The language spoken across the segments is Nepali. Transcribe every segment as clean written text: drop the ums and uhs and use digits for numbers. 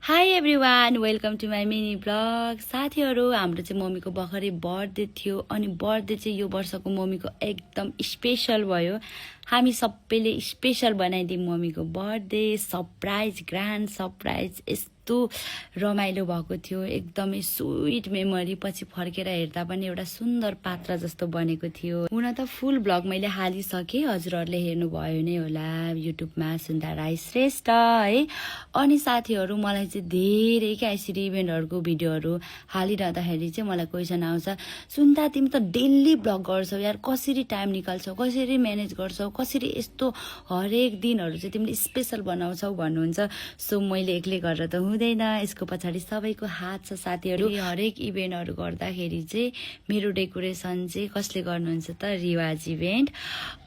High everyone welcome to my mini blog. साथीहरू हाम्रो चाहिँ मम्मीको भर्खरै बर्थडे थियो अनि बर्थडे चाहिँ यो वर्षको मम्मीको एकदम स्पेसल भयो। हामी सबैले स्पेसल बनाइदियौँ मम्मीको बर्थडे, सरप्राइज, ग्रान्ड सरप्राइज। यस्तो रमाइलो भएको थियो, एकदमै स्विट मेमोरी। पछि फर्केर हेर्दा पनि एउटा सुन्दर पात्र जस्तो बनेको थियो। हुन त फुल ब्लग मैले हालिसकेँ, हजुरहरूले हेर्नुभयो नै होला युट्युबमा सुन्दा राई श्रेष्ठ है। अनि साथीहरू मलाई चाहिँ धेरै क्या यसरी इभेन्टहरूको भिडियोहरू हालिरहँदाखेरि चाहिँ मलाई क्वेसन आउँछ, सुन्दा तिमी त डेली ब्लग गर्छौ यार, कसरी टाइम निकाल्छौ, कसरी म्यानेज गर्छौ, कसरी यस्तो हरेक दिनहरू चाहिँ तिमीले स्पेसल बनाउँछौ भन्नुहुन्छ। सो मैले एक्लै गरेर त हुँदैन, यसको पछाडि सबैको हात छ साथीहरू। हरेक इभेन्टहरू गर्दाखेरि चाहिँ मेरो डेकोरेसन चाहिँ कसले गर्नुहुन्छ त, रिवाज इभेन्ट।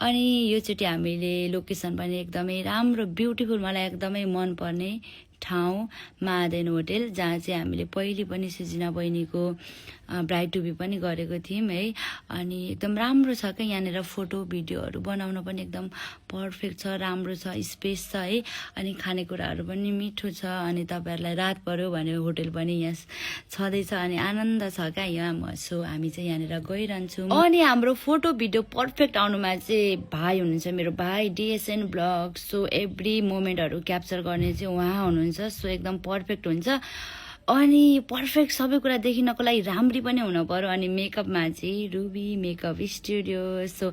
अनि योचोटि हामीले लोकेसन पनि एकदमै राम्रो ब्युटिफुल, मलाई एकदमै मनपर्ने ठाउँ महादेन होटेल, जहाँ चाहिँ हामीले पहिले पनि सुजिना बहिनीको ब्राइड टु बी पनि गरेको थियौँ है। अनि एकदम राम्रो छ क्या, यहाँनिर फोटो भिडियोहरू बनाउन पनि एकदम पर्फेक्ट छ, राम्रो छ, स्पेस छ है। अनि खानेकुराहरू पनि मिठो छ। अनि तपाईँहरूलाई रात पर्यो भने होटेल पनि यहाँ छँदैछ अनि आनन्द छ क्या यहाँ। सो हामी चाहिँ यहाँनिर गइरहन्छौँ। अनि हाम्रो फोटो भिडियो पर्फेक्ट आउनुमा चाहिँ भाइ हुनुहुन्छ, मेरो भाइ डिएसएन ब्लग। सो एभ्री मोमेन्टहरू क्याप्चर गर्ने चाहिँ उहाँ हुनुहुन्छ। सो एकदम पर्फेक्ट हुन्छ। अनि पर्फेक्ट सबै कुरा देखिनको लागि राम्री पनि हुनु पर्यो। अनि मेकअपमा चाहिँ रुबी मेकअप स्टुडियो। सो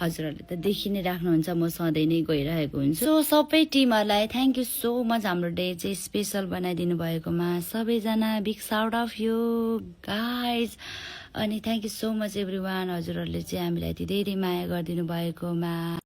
हजुरहरूले त देखि नै राख्नुहुन्छ, म सधैँ नै गइरहेको हुन्छु। सो सबै टिमहरूलाई थ्याङ्क यू सो मच हाम्रो डे चाहिँ स्पेसल बनाइदिनु भएकोमा सबैजना big shout of you guys. अनि thank you so much every one, हजुरहरूले चाहिँ हामीलाई यति धेरै माया गरिदिनु भएकोमा।